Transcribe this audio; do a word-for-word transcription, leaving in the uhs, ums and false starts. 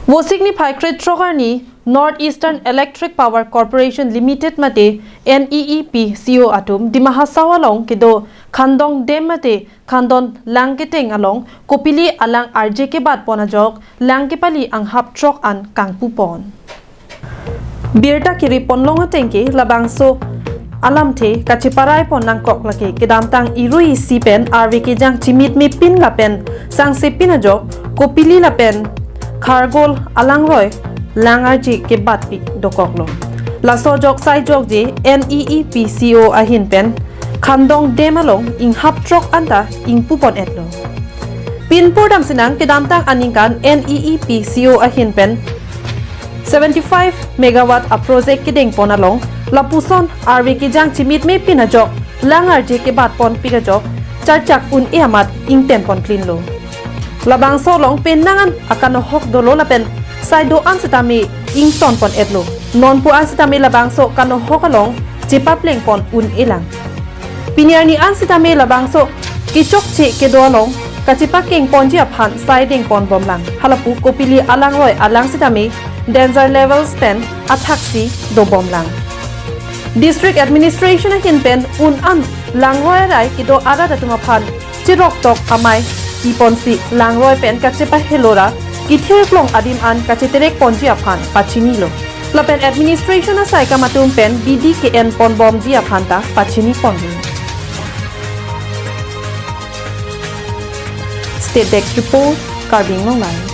Vosik niphai krethrok arni North Eastern Electric Power Corporation Limited mate N E E P C O atum Dima Hasao along kedo Khandong Dam mate Khandong Langketeng along kopili alang arje kebat pon ajok lang kepali anghap throk an kangpu pon. Birta kiri ponlong ateng ke labangso alamthe kacheparai pon nangkok lake kedamtang irui isi pen arve kejang chimit mepin lapen sangse pin ajok kopili lapen khargol alangroi lang arje kebatpik dokoklo. Laso ajok sai jokje N E E P C O ahin pen Khandong Dam along inghap throk anta ingpu pon etlo. Pinpur damsinang kedamtang aningkan N E E P C O ahin pen seventy-five megawatt a project kedeng pon along lapuson arve kejang chimit mepin ajok lang arje kebat ponpik ajok charchak un-e amat ingten pon klinlo. Labangso along penang an akanohok dolo lapen sai do-an sitame ington pon etlo. Nonpu an sitame labangso kanohok along chepapleng pon un-e lang. Pini arni an sitame labangso kechokche kedo along kachepakeng ponji aphan sai deng pon bomlang. Halapu kopili alangroi alang sitame danger levels pen athaksi dobomlang. District Administration ahin pen un an langroi arai kedo arat atum aphan cheroktok amei pi ponsi langroi pen kachepahelo ra kethirklong adim an kacheterek ponji aphan pachinilo. Lapen administration asai kam atum pen bidi ke-en pon bomji aphan ta pachini ponlo. State Desk Report, Karbi Anglong Live.